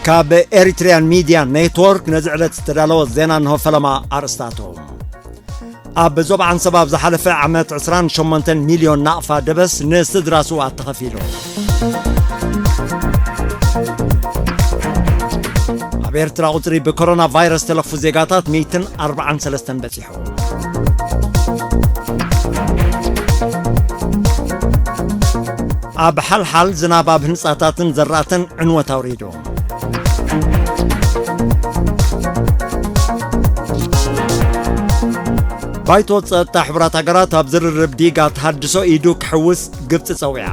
ካብ ኤሪትሪያን ሚድያ ኔትወርክ ነዚ ዕለት ዝተዳለወ ዜና እንሆ። ፈለማ ኣርእስታቱ። ኣብ ዞባ ዓንሰባ ኣብ ዝሓለፈ ዓመት ዕስራን ሸሞንተን ሚልዮን ናቕፋ ደበስ ንስድራ ስውኣት ተኸፊሉ። ኣብ ኤርትራ ቁጽሪ ብኮሮና ቫይረስ ተለኽፉ ዜጋታት ሚእትን ኣርባዓን ሰለስተን በጺሑ። ኣብ ሓልሓል ዝናብ ኣብ ህንጻታትን ዘራእትን ዕንወት ኣውሪዱ። ባይቶ ጸጥታ ሕቡራት ሃገራት ኣብ ዝርርብ ዲጋ ተሃድሶ ኢዱ ክሕውስ ግብጺ ጸዊዓ።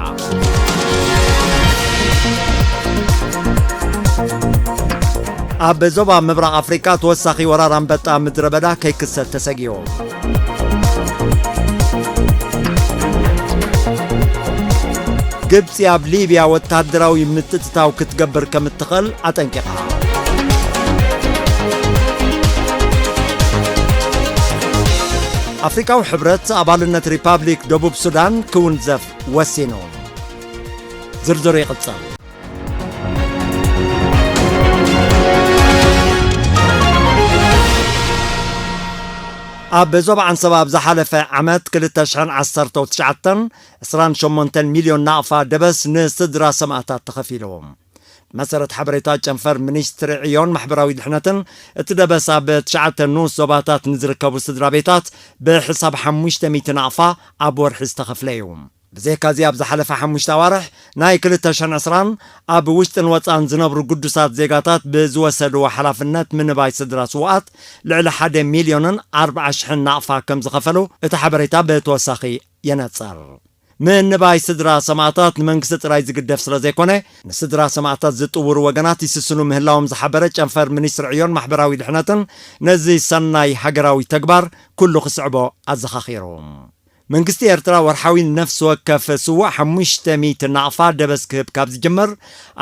ኣብ ዞባ ምብራቕ ኣፍሪቃ ተወሳኺ ወራር ኣንበጣ ምድረ በዳ ከይክሰት ተሰጊኡ። ግብጺ ኣብ ሊብያ ወተሃደራዊ ምትእትታው ክትገብር ከም እትኽእል ኣጠንቂቓ። ኣፍሪቃዊ ሕብረት ኣባልነት ሪፓብሊክ ደቡብ ሱዳን ክውንዘፍ ወሲኑ። ዝርዝሩ ይቕጽል። ኣብ ዞባ ዓንሰባ ኣብ ዝሓለፈ ዓመት ክልተ ሽሕን ዓሰርተው ትሽዓተን ዕስራን ሸሞንተን ሚልዮን ናቕፋ ደበስ ንስድራ ሰማእታት ተኸፊሉ። መሰረት ሓበሬታ ጨንፈር ሚኒስትሪ ዕዮን ማሕበራዊ ድሕነትን፣ እቲ ደበስ ኣብ ትሽዓተ ንኡስ ዞባታት ንዝርከቡ ስድራ ቤታት ብሕሳብ ሓሙሽተ ሚእቲ ናቕፋ ኣብ ወርሒ ዝተኸፍለ እዩ። ብዘይካዚ ኣብ ዝሓለፈ ሓሙሽተ ኣዋርሕ ናይ ክልተ ሽሕን ዕስራን ኣብ ውሽጥን ወጻእን ዝነብሩ ግዱሳት ዜጋታት ብዝወሰድዎ ሓላፍነት ምንባይ ስድራ ስውኣት ልዕሊ ሓደ ሚልዮንን ኣርብዓ ሽሕን ናቕፋ ከም ዝኸፈሉ እቲ ሓበሬታ ብተወሳኺ የነጸር። ምንባይ ስድራ ሰማእታት ንመንግስቲ ጥራይ ዝግደፍ ስለ ዘይኮነ፣ ንስድራ ሰማእታት ዝጥውሩ ወገናት ይስስኑ ምህላዎም ዝሓበረ ጨንፈር ሚኒስትሪ ዕዮን ማሕበራዊ ድሕነትን፣ ነዚ ሰናይ ሃገራዊ ተግባር ኩሉ ክስዕቦ ኣዘኻኺሩ። መንግስቲ ኤርትራ ወርሓዊ ነፍሲ ወከፍ ስዉእ ሓሙሽተ ሚእቲ ናቕፋ ደበስ ክህብ ካብ ዝጅምር፣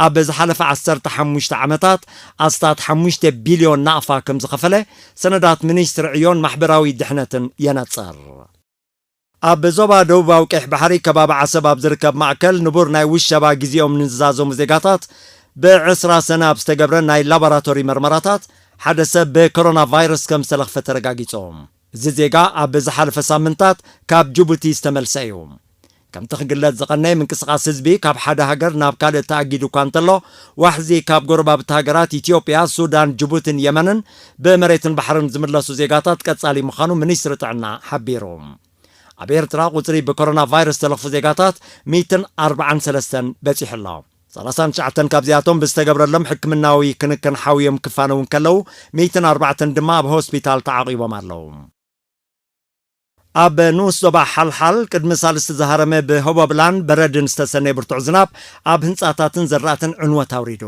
ኣብ ዝሓለፈ ዓሰርተ ሓሙሽተ ዓመታት ኣስታት ሓሙሽተ ቢልዮን ናቕፋ ከም ዝኸፈለ ሰነዳት ሚኒስትሪ ዕዮን ማሕበራዊ ድሕነትን የነጽር። ኣብ ዞባ ደቡባዊ ቀይሕ ባሕሪ ከባቢ ዓሰብ ኣብ ዝርከብ ማእከል ንቡር ናይ ውሸባ ግዜኦም ንዝዛዘሙ ዜጋታት ብዕስራ ሰነ ኣብ ዝተገብረ ናይ ላቦራቶሪ መርመራታት ሓደ ሰብ ብኮሮና ቫይረስ ከም ዝተለኽፈ ተረጋጊጹ። እዚ ዜጋ ኣብ ዝሓለፈ ሳምንታት ካብ ጅቡቲ ዝተመልሰ እዩ። ከምቲ ክግለጽ ዝቐነየ ምንቅስቓስ ህዝቢ ካብ ሓደ ሃገር ናብ ካልእ ተኣጊዱ እኳ እንተሎ፣ ዋሕዚ ካብ ጎረባብቲ ሃገራት ኢትዮጵያ፣ ሱዳን፣ ጅቡትን የመንን ብመሬትን ባሕርን ዝምለሱ ዜጋታት ቀጻሊ ምዃኑ ሚኒስትሪ ጥዕና ሓቢሩ። ኣብ ኤርትራ ቁጽሪ ብኮሮና ቫይረስ ዝተለኽፉ ዜጋታት ሚእትን ኣርባዓን ሰለስተን በጺሑ ኣሎ። ሰላሳን ትሽዓተን ካብዚኣቶም ብዝተገብረሎም ሕክምናዊ ክንክን ሓውዮም ክፋነዉ እንከለዉ፣ ሚእትን ኣርባዕተን ድማ ኣብ ሆስፒታል ተዓቒቦም ኣለዉ። ኣብ ንኡስ ዞባ ሓልሓል ቅድሚ ሳልስቲ ዝሃረመ ብሆቦብላን በረድን ዝተሰነየ ብርቱዕ ዝናብ ኣብ ህንጻታትን ዘራእትን ዕንወት ኣውሪዱ።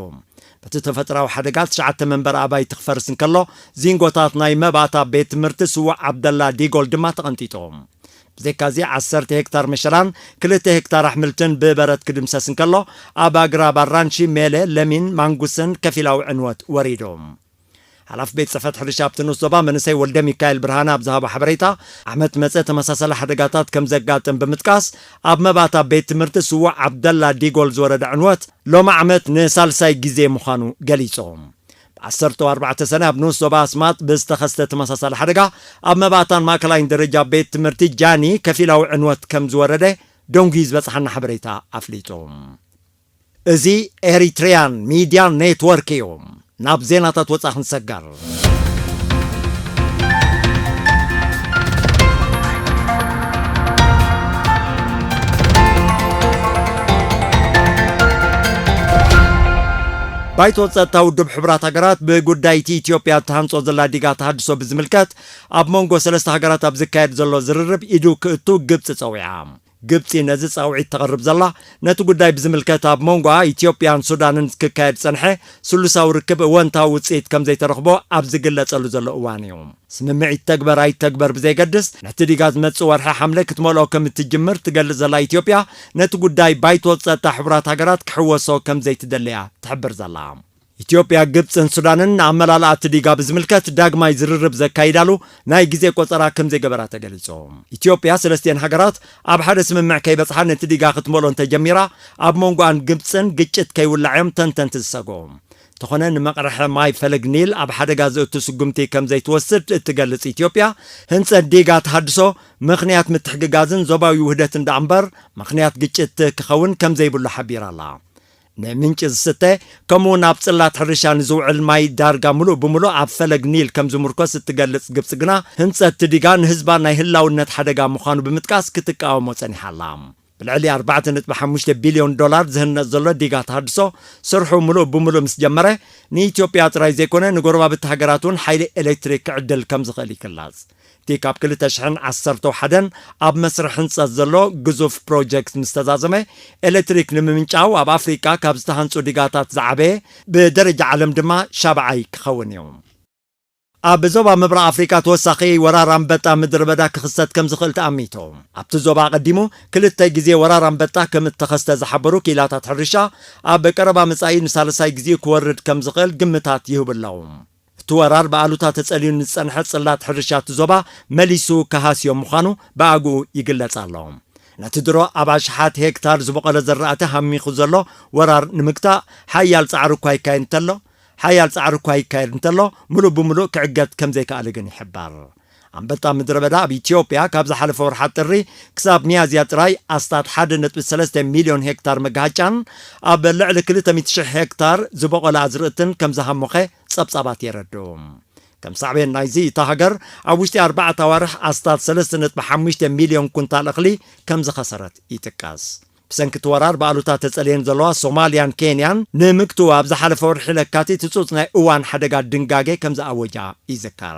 በቲ ተፈጥራዊ ሓደጋ ትሽዓተ መንበሪ ኣባይቲ ክፈርስ እንከሎ፣ ዚንጎታት ናይ መባእታ ቤት ትምህርቲ ስዉእ ዓብደላ ዲጎል ድማ ተቐንጢጡ። ብዘይካዚ ዓሰርተ ሄክታር መሸላን ክልተ ሄክታር ኣሕምልትን ብበረድ ክድምሰስ እንከሎ፣ ኣብ ኣግራብ ኣራንሺ፣ ሜለ፣ ለሚን፣ ማንጉስን ከፊላዊ ዕንወት ወሪዱ። ሓላፊ ቤት ጽሕፈት ሕርሻ ኣብቲ ንኡስ ዞባ መንእሰይ ወልደ ሚካኤል ብርሃነ ኣብ ዝሃቦ ሓበሬታ፣ ዓመት መጸ ተመሳሳሊ ሓደጋታት ከም ዘጋጥም ብምጥቃስ፣ ኣብ መባእታ ቤት ትምህርቲ ስዉእ ዓብደላ ዲጎል ዝወረደ ዕንወት ሎሚ ዓመት ንሳልሳይ ግዜ ምዃኑ ገሊጹ። ብዓሰርተ ኣርባዕተ ሰነ ኣብ ንኡስ ዞባ ኣስማጥ ብዝተኸስተ ተመሳሳሊ ሓደጋ፣ ኣብ መባእታን ማእከላይን ደረጃ ቤት ትምህርቲ ጃኒ ከፊላዊ ዕንወት ከም ዝወረደ ደንጉዩ ዝበጽሓና ሓበሬታ ኣፍሊጡ። እዚ ኤሪትሪያን ሚድያ ኔትወርክ እዩ። ናብ ዜናታት ወጻኢ ክንሰገር። ባይቶ ጸጥታ ውድብ ሕቡራት ሃገራት ብጉዳይ እቲ ኢትዮጵያ እትሃንጾ ዘላ ዲጋ ተሃድሶ ብዝምልከት ኣብ መንጎ ሰለስተ ሃገራት ኣብ ዝካየድ ዘሎ ዝርርብ ኢዱ ክእቱ ግብጺ ጸዊዓ። ግብጺ ነዚ ጻውዒት ተቕርብ ዘላ፣ ነቲ ጉዳይ ብዝምልከት ኣብ መንጎኣ ኢትዮጵያን ሱዳንን ክካየድ ዝጸንሐ ስሉሳዊ ርክብ እወንታዊ ውጽኢት ከም ዘይተረኽቦ ኣብ ዝግለጸሉ ዘሎ እዋን እዩ። ስምምዕ ይተግበር ኣይተግበር ብዘይገድስ፣ ነቲ ዲጋ ዝመጽእ ወርሒ ሓምለ ክትመልኦ ከም እትጅምር ትገልጽ ዘላ ኢትዮጵያ፣ ነቲ ጉዳይ ባይቶ ጸጥታ ሕቡራት ሃገራት ክሕወሶ ከም ዘይትደሊ እያ ትሕብር ዘላ። ኢትዮጵያ፣ ግብጽን ሱዳንን ንኣመላልኣ እቲ ዲጋ ብዝምልከት ዳግማይ ዝርርብ ዘካይዳሉ ናይ ግዜ ቆጸራ ከም ዘይገበራ ተገሊጹ። ኢትዮጵያ፣ ሰለስቲኤን ሃገራት ኣብ ሓደ ስምምዕ ከይበጽሓ ነቲ ዲጋ ክትመልኦ እንተጀሚራ፣ ኣብ መንጎኣን ግብጽን ግጭት ከይውላዕ እዮም ተንተንቲ ዝሰግኡ። ተኾነ ንመቕርሐ ማይ ፈለግ ኒል ኣብ ሓደጋ ዘእቱ ስጉምቲ ከም ዘይትወስድ እትገልጽ ኢትዮጵያ፣ ህንጸት ዲጋ ተሃድሶ ምኽንያት ምትሕግጋዝን ዞባዊ ውህደትን ደኣ እምበር ምኽንያት ግጭት ክኸውን ከም ዘይብሉ ሓቢራ ኣላ። ንምንጪ ዝስተ ከምኡ እውን ኣብ ጽላት ሕርሻ ንዝውዕል ማይ ዳርጋ ምሉእ ብምሉእ ኣብ ፈለግ ኒል ከም ዝምርኮስ እትገልጽ ግብጺ ግና፣ ህንጸት እቲ ዲጋ ንህዝባ ናይ ህላውነት ሓደጋ ምዃኑ ብምጥቃስ ክትቃወሞ ጸኒሓ ኣላ። ብልዕሊ ኣርባዕተ ነጥቢ ሓሙሽተ ቢልዮን ዶላር ዝህነጽ ዘሎ ዲጋ ተሃድሶ ስርሑ ምሉእ ብምሉእ ምስ ጀመረ፣ ንኢትዮጵያ ጥራይ ዘይኮነ ንጎረባብቲ ሃገራት እውን ሓይሊ ኤሌክትሪክ ክዕድል ከም ዝኽእል ይግለጽ። እቲ ካብ ክልተ ሽሕን ዓሰርተ ሓደን ኣብ መስርሕ ህንጸት ዘሎ ግዙፍ ፕሮጀክት ምስ ተዛዘመ፣ ኤሌክትሪክ ንምምንጫው ኣብ ኣፍሪቃ ካብ ዝተሃንጹ ዲጋታት ዝዓበየ፣ ብደረጃ ዓለም ድማ ሻብዓይ ክኸውን እዩ። ኣብ ዞባ ምብራቕ ኣፍሪቃ ተወሳኺ ወራር ኣንበጣ ምድረ በዳ ክኽሰት ከም ዝኽእል ተኣሚቱ። ኣብቲ ዞባ ኣቐዲሙ ክልተ ግዜ ወራር ኣንበጣ ከም እተኸስተ ዝሓበሩ ክኢላታት ሕርሻ፣ ኣብ ቀረባ መጻኢ ንሳልሳይ ግዜ ክወርድ ከም ዝኽእል ግምታት ይህቡ ኣለዉ። እቲ ወራር ብኣሉታ ተጸልዩ ንዝጸንሐ ጽላት ሕርሻ እቲ ዞባ መሊሱ ክሃስዮ ምዃኑ ብኣግኡ ይግለጽ ኣሎ። ነቲ ድሮ ኣብ ኣሽሓት ሄክታር ዝበቖለ ዘራእቲ ሃሚኹ ዘሎ ወራር ንምግታእ ሓያል ጻዕሪ እኳ ይካየድ እንተሎ፣ ሓያል ጻዕሪ እኳ ይካየድ እንተሎ፣ ምሉእ ብምሉእ ክዕገት ከም ዘይከኣለ ግን ይሕበር። ኣንበጣ ምድረ በዳ ኣብ ኢትዮጵያ ካብ ዝሓለፈ ወርሓ ጥሪ ክሳብ ሚያዝያ ጥራይ ኣስታት ሓደ ነጥቢ ሰለስተ ሚልዮን ሄክታር መጋሃጫን ኣብ ልዕሊ ክልተ ሚእቲ ሽሕ ሄክታር ዝበቖለ ኣዝርእትን ከም ዝሃሞኸ ጸብጻባት የረድኡ። ከም ሳዕቤን ናይዚ፣ እታ ሃገር ኣብ ውሽጢ ኣርባዕተ ኣዋርሕ ኣስታት ሰለስተ ነጥቢ ሓሙሽተ ሚልዮን ኩንታል እኽሊ ከም ዝኸሰረት ይጥቀስ። ብሰንኪ እቲ ወራር ብኣሉታ ተጸልየን ዘለዋ ሶማልያን ኬንያን፣ ንምግትኡ ኣብ ዝሓለፈ ወርሒ ለካቲት ህጹጽ ናይ እዋን ሓደጋ ድንጋጌ ከም ዝኣወጃ ይዝከር።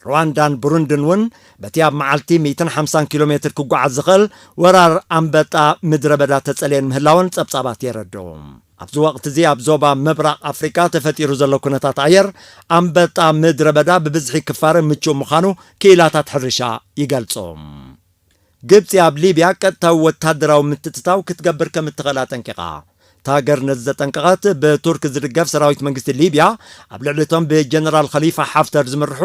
ሩዋንዳን ብሩንድን እውን በቲ ኣብ መዓልቲ ሚእትን ሓምሳን ኪሎ ሜትር ክጓዓዝ ዝኽእል ወራር ኣንበጣ ምድረ በዳ ተጸልየን ምህላወን ጸብጻባት የረድኡ። ኣብዚ ወቕቲ እዚ ኣብ ዞባ ምብራቕ ኣፍሪቃ ተፈጢሩ ዘሎ ኩነታት ኣየር ኣንበጣ ምድረ በዳ ብብዝሒ ክፋረ ምቹእ ምዃኑ ክኢላታት ሕርሻ ይገልጹ። ግብጺ ኣብ ሊብያ ቀጥታዊ ወታደራዊ ምትእትታው ክትገብር ከም እትኽእል ኣጠንቂቓ። እታ ሃገር ነዚ ዘጠንቀቐት፣ ብቱርክ ዝድገፍ ሰራዊት መንግስቲ ሊብያ ኣብ ልዕሊ እቶም ብጀነራል ኸሊፋ ሓፍተር ዝምርሑ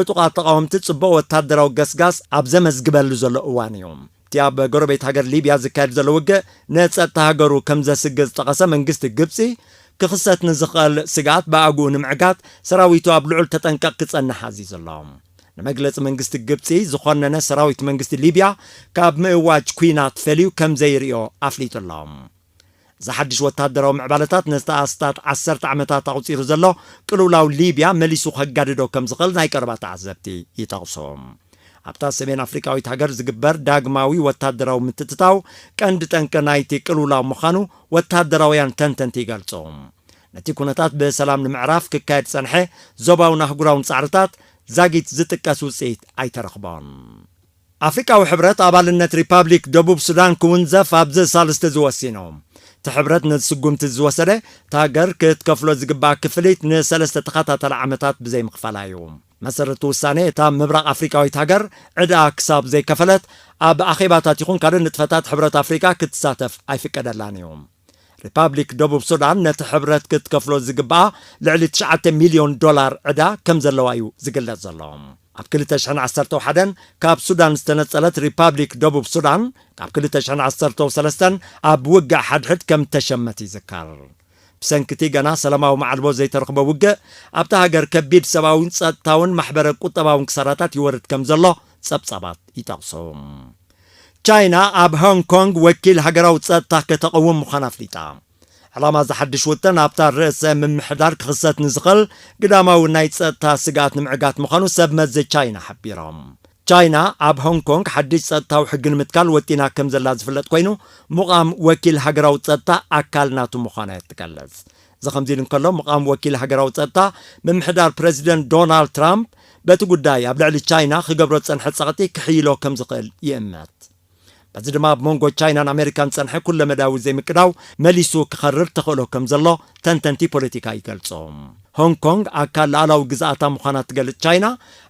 ዕጡቓት ተቓወምቲ ጽቡቕ ወታደራዊ ገስጋስ ኣብ ዘመዝግበሉ ዘሎ እዋን እዩ። እቲ ኣብ ጎረቤት ሃገር ሊብያ ዝካየድ ዘሎ ውግእ ንጸጥታ ሃገሩ ከም ዘስግእ ዝጠቐሰ መንግስቲ ግብጺ፣ ክኽሰት ንዝኽእል ስግኣት ብኣግኡ ንምዕጋት ሰራዊቱ ኣብ ልዑል ተጠንቀቕ ክጸንሕ ኣዚዙ ኣሎ። ንመግለጺ መንግስቲ ግብጺ ዝኾነነ ሰራዊት መንግስቲ ሊብያ ካብ ምእዋጅ ኲናት ፈልዩ ከም ዘይርእዮ ኣፍሊጡ ኣሎ። እዚ ሓድሽ ወታደራዊ ምዕባለታት ነቲ ኣስታት ዓሰርተ ዓመታት ኣቑጺሩ ዘሎ ቅልውላው ሊብያ መሊሱ ከጋድዶ ከም ዝኽእል ናይ ቀረባ ተዓዘብቲ ይጠቕሱ። ኣብታ ሰሜን ኣፍሪቃዊት ሃገር ዝግበር ዳግማዊ ወታደራዊ ምትእትታው ቀንዲ ጠንቂ ናይቲ ቅልውላው ምዃኑ ወታደራውያን ተንተንቲ ይገልጹ። ነቲ ኩነታት ብሰላም ንምዕራፍ ክካየድ ዝጸንሐ ዞባውን ኣህጉራውን ጻዕርታት ዛጊት ዝጥቀስ ውጽኢት ኣይተረኽቦን። ኣፍሪቃዊ ሕብረት ኣባልነት ሪፓብሊክ ደቡብ ሱዳን ክውንዘፍ ኣብዚ ሳልስቲ እዚ ወሲኑ። እቲ ሕብረት ነዚ ስጉምቲ ዝወሰደ፣ እታ ሃገር ክትከፍሎ ዝግባኣ ክፍሊት ንሰለስተ ተኸታታሊ ዓመታት ብዘይምኽፋላ እዩ። መሰረት ውሳኔ፣ እታ ምብራቕ ኣፍሪቃዊት ሃገር ዕዳኣ ክሳብ ዘይከፈለት፣ ኣብ ኣኼባታት ይኹን ካልእ ንጥፈታት ሕብረት ኣፍሪቃ ክትሳተፍ ኣይፍቀደላን እዩ። ሪፓብሊክ ደቡብ ሱዳን ነቲ ሕብረት ክትከፍሎ ዝግባኣ ልዕሊ ትሽዓተ ሚልዮን ዶላር ዕዳ ከም ዘለዋ እዩ ዝግለጽ ዘሎ። ኣብ ክልተ ሽሕን ዓሰርተ ሓደን ካብ ሱዳን ዝተነጸለት ሪፓብሊክ ደቡብ ሱዳን፣ ካብ ክልተ ሽሕን ዓሰርተ ሰለስተን ኣብ ውግእ ሓድሕድ ከም ተሸመት ይዝከር። ብሰንኪ እቲ ገና ሰላማዊ መዓልቦ ዘይተረኽቦ ውግእ፣ ኣብታ ሃገር ከቢድ ሰብኣውን ጸጥታውን ማሕበረ ቁጠባውን ክሳራታት ይወርድ ከም ዘሎ ጸብጻባት ይጠቕሱ። ቻይና ኣብ ሆንግ ኮንግ ወኪል ሃገራዊ ጸጥታ ከተቐውም ምዃና ኣፍሊጣ። ዕላማ እዚ ሓድሽ ውጥን፣ ኣብታ ርእሰ ምምሕዳር ክኽሰት ንዝኽእል ግዳማዊ ናይ ጸጥታ ስግኣት ንምዕጋት ምዃኑ ሰብ መዚ ቻይና ሓቢሮም። ቻይና ኣብ ሆንግ ኮንግ ሓድሽ ጸጥታዊ ሕጊ ንምትካል ወጢና ከም ዘላ ዝፍለጥ ኮይኑ፣ ምቓም ወኪል ሃገራዊ ጸጥታ ኣካል ናቱ ምዃና እያ ትገልጽ። እዚ ከምዚ ኢሉ እንከሎ፣ ምቓም ወኪል ሃገራዊ ጸጥታ፣ ምምሕዳር ፕረዚደንት ዶናልድ ትራምፕ በቲ ጉዳይ ኣብ ልዕሊ ቻይና ክገብሮ ዝጸንሐ ጸቕጢ ክሕይሎ ከም ዝኽእል ይእመት። በዚ ድማ ኣብ መንጎ ቻይናን ኣሜሪካን ዝጸንሐ ኩለመዳያዊ ዘይምቅዳው መሊሱ ክኸርር ተኽእሎ ከም ዘሎ ተንተንቲ ፖለቲካ ይገልጹ። ሆንግ ኮንግ ኣካል ላዕላዊ ግዝኣታ ምዃና ትገልጽ ቻይና፣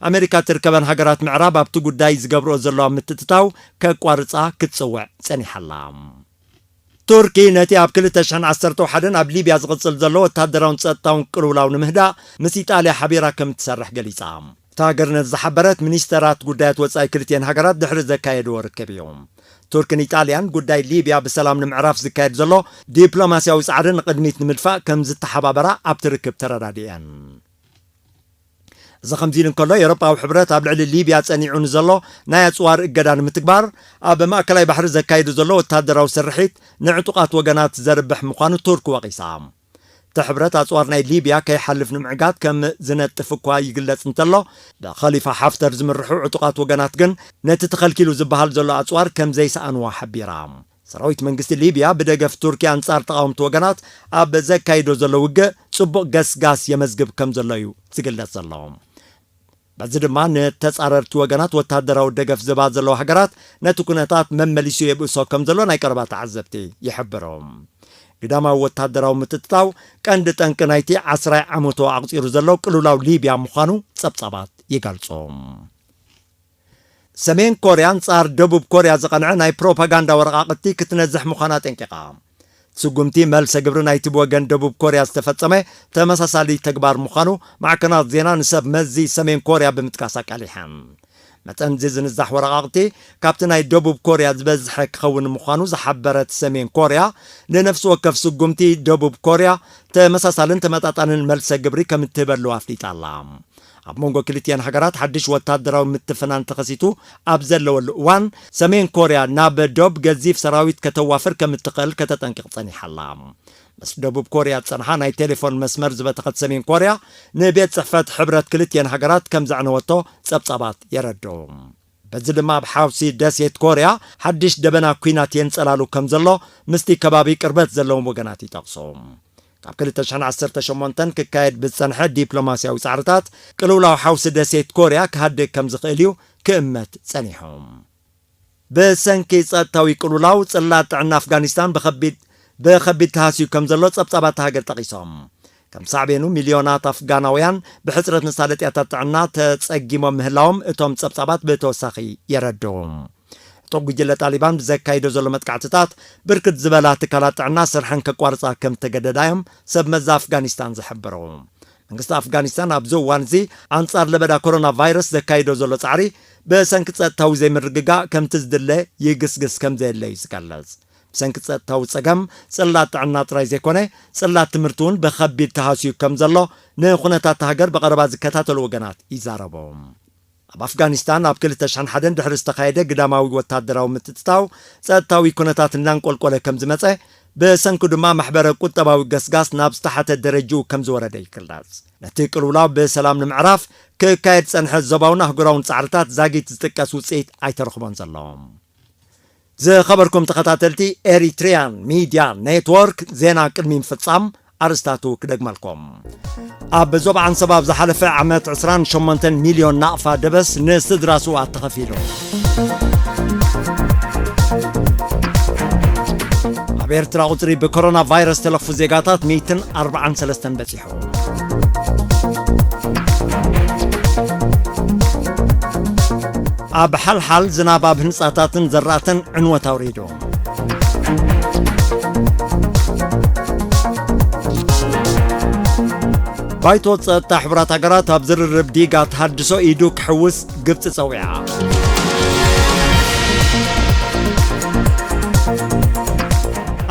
ኣሜሪካ ትርከበን ሃገራት ምዕራብ ኣብቲ ጉዳይ ዝገብርኦ ዘለዋ ምትእትታው ከቋርጻ ክትጽውዕ ጸኒሓ ኣላ። ቱርኪ ነቲ ኣብ ክልተ ሽሕን ዓሰርተ ሓደን ኣብ ሊብያ ዝቕጽል ዘሎ ወታደራውን ጸጥታውን ቅልውላው ንምህዳእ ምስ ኢጣልያ ሓቢራ ከም እትሰርሕ ገሊጻ። እታ ሃገር ነዚ ዝሓበረት ሚኒስተራት ጉዳያት ወጻኢ ክልቲኤን ሃገራት ድሕሪ ዘካየድዎ ርክብ እዩ። ቱርክን ኢጣልያን ጉዳይ ሊብያ ብሰላም ንምዕራፍ ዝካየድ ዘሎ ዲፕሎማስያዊ ጻዕሪ ንቕድሚት ንምድፋእ ከም ዝተሓባበራ ኣብቲ ርክብ ተረዳዲአን። እዚ ከምዚ ኢሉ እንከሎ፣ ኤውሮጳዊ ሕብረት ኣብ ልዕሊ ሊብያ ጸኒዑ ንዘሎ ናይ ኣጽዋር እገዳ ንምትግባር ኣብ ማእከላይ ባሕሪ ዘካይዱ ዘሎ ወታደራዊ ስርሒት ንዕጡቓት ወገናት ዘርብሕ ምዃኑ ቱርክ ወቒሳ። እቲ ሕብረት ኣጽዋር ናይ ሊብያ ከይሓልፍ ንምዕጋት ከም ዝነጥፍ እኳ ይግለጽ እንተሎ፣ ብኸሊፋ ሓፍተር ዝምርሑ ዕጡቓት ወገናት ግን ነቲ ተኸልኪሉ ዝበሃል ዘሎ ኣጽዋር ከም ዘይሰኣንዋ ሓቢራ። ሰራዊት መንግስቲ ሊብያ ብደገፍ ቱርኪ ኣንጻር ተቓወምቲ ወገናት ኣብ ዘካይዶ ዘሎ ውግእ ጽቡቕ ገስጋስ የመዝግብ ከም ዘሎ እዩ ዝግለጽ ዘሎ። በዚ ድማ ንተጻረርቲ ወገናት ወታደራዊ ደገፍ ዝህባ ዘለዋ ሃገራት ነቲ ኩነታት መመሊሱ የብእሶ ከም ዘሎ ናይ ቀረባ ተዓዘብቲ ይሕብሩ። ግዳማዊ ወታደራዊ ምትእትታው ቀንዲ ጠንቂ ናይቲ ዓስራይ ዓመቱ ኣቕጺሩ ዘሎ ቅልውላው ሊብያ ምዃኑ ጸብጻባት ይገልጹ። ሰሜን ኮርያ ኣንጻር ደቡብ ኮርያ ዝቐንዐ ናይ ፕሮፓጋንዳ ወረቓቕቲ ክትነዝሕ ምዃና ኣጠንቂቓ። ስጉምቲ መልሰ ግብሪ ናይቲ ብወገን ደቡብ ኮርያ ዝተፈጸመ ተመሳሳሊ ተግባር ምዃኑ ማዕከናት ዜና ንሰብ መዚ ሰሜን ኮርያ ብምጥቃስ ኣቃሊሐን። መጠን እዚ ዝንዛሕ ወረቓቕቲ ካብቲ ናይ ደቡብ ኮርያ ዝበዝሐ ክኸውን ምዃኑ ዝሓበረት ሰሜን ኮርያ፣ ንነፍሲ ወከፍ ስጉምቲ ደቡብ ኮርያ ተመሳሳልን ተመጣጣንን መልሰ ግብሪ ከም እትህበሉ ኣፍሊጣ ኣላ። ኣብ መንጎ ክልቲኣን ሃገራት ሓድሽ ወታደራዊ ምትፍናን ተኸሲቱ ኣብ ዘለወሉ እዋን፣ ሰሜን ኮርያ ናብ ዶብ ገዚፍ ሰራዊት ከተዋፍር ከም እትኽእል ከተጠንቅቕ ጸኒሓ ኣላ። ምስ ደቡብ ኮርያ ዝጸንሓ ናይ ቴሌፎን መስመር ዝበተኸት ሰሜን ኮርያ፣ ንቤት ጽሕፈት ሕብረት ክልቲኣን ሃገራት ከም ዘዕነወቶ ጸብጻባት የረድኡ። በዚ ድማ ኣብ ሓውሲ ደሴት ኮርያ ሓድሽ ደበና ኲናት የንጸላሉ ከም ዘሎ ምስቲ ከባቢ ቅርበት ዘለዎም ወገናት ይጠቕሱ። ካብ ክልተ ሽሕን ዓሰርተ ሸሞንተን ክካየድ ብዝጸንሐ ዲፕሎማስያዊ ጻዕርታት፣ ቅልውላው ሓውሲ ደሴት ኮርያ ክሃድእ ከም ዝኽእል እዩ ክእመት ጸኒሑ። ብሰንኪ ጸጥታዊ ቅልውላው፣ ጽላት ጥዕና ኣፍጋኒስታን ብኸቢድ፣ ብኸቢድ ተሃስዩ ከም ዘሎ ጸብጻባት እታ ሃገር ጠቒሶም። ከም ሳዕቤኑ፣ ሚልዮናት ኣፍጋናውያን ብሕጽረት መሳለጥያታት ጥዕና ተጸጊሞም ምህላዎም እቶም ጸብጻባት ብተወሳኺ የረድኡ። ዕጡቕ ጉጅለ ጣሊባን ብዘካይዶ ዘሎ መጥቃዕትታት፣ ብርክት ዝበላ ትካላት ጥዕና ስርሐን ከቋርጻ ከም ዝተገደዳ እዮም ሰብ መዚ ኣፍጋኒስታን ዝሕብሩ። መንግስቲ ኣፍጋኒስታን ኣብዚ እዋን እዚ ኣንጻር ለበዳ ኮሮና ቫይረስ ዘካይዶ ዘሎ ጻዕሪ፣ ብሰንኪ ጸጥታዊ ዘይምርግጋእ ከምቲ ዝድለ ይግስግስ ከም ዘየለ እዩ ዝገልጽ። ብሰንኪ ጸጥታዊ ጸገም፣ ጽላት ጥዕና ጥራይ ዘይኮነ፣ ጽላት ትምህርቲ እውን ብኸቢድ ተሃስዩ ከም ዘሎ፣ ንኹነታት ሃገር ብቐረባ ዝከታተሉ ወገናት ይዛረቡ። ኣብ ኣፍጋኒስታን ኣብ ክልተ ሽሕን ሓደን ድሕሪ ዝተኻየደ ግዳማዊ ወታደራዊ ምትእትታው፣ ጸጥታዊ ኩነታት እናንቆልቆለ ከም ዝመጸ፣ ብሰንኩ ድማ ማሕበረ ቁጠባዊ ገስጋስ ናብ ዝተሓተ ደረጅኡ ከም ዝወረደ ይግለጽ። ነቲ ቅልውላው ብሰላም ንምዕራፍ ክካየድ ጸንሐ ዞባውን ኣህጉራውን ጻዕርታት ዛጊት ዝጥቀስ ውጽኢት ኣይተረኽቦን ዘሎ። ዝኸበርኩም ተኸታተልቲ ኤሪትሪያን ሚድያ ኔትወርክ፣ ዜና ቅድሚ ምፍጻም ኣርስታቱ ክደግመልኩም። ኣብ ዞባ ዓንሰባ ኣብ ዝሓለፈ ዓመት ዕስራን ሸሞንተን ሚልዮን ናቕፋ ደበስ ንስድራ ስውኣት ተኸፊሉ። ኣብ ኤርትራ ቁጽሪ ብኮሮና ቫይረስ ተለኽፉ ዜጋታት ሚእትን ኣርባዓን ሰለስተን በጺሑ። ኣብ ሓልሓል ዝናብ ኣብ ህንጻታትን ዘራእትን ዕንወት ኣውሪዱ። ባይቶ ጸጥታ ሕቡራት ሃገራት ኣብ ዝርርብ ዲጋ ተሃድሶ ኢዱ ክሕውስ ግብጺ ጸዊዓ።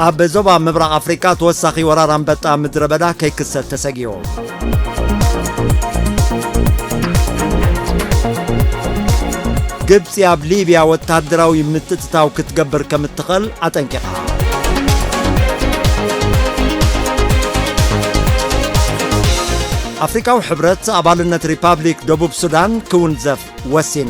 ኣብ ዞባ ምብራቕ ኣፍሪቃ ተወሳኺ ወራር ኣንበጣ ምድረ በዳ ከይክሰት ተሰጊኡ። ግብጺ ኣብ ሊብያ ወታደራዊ ምትእትታው ክትገብር ከም እትኽእል ኣጠንቂቓ። ኣፍሪቃዊ ሕብረት ኣባልነት ሪፓብሊክ ደቡብ ሱዳን ክውንዘፍ ወሲኑ።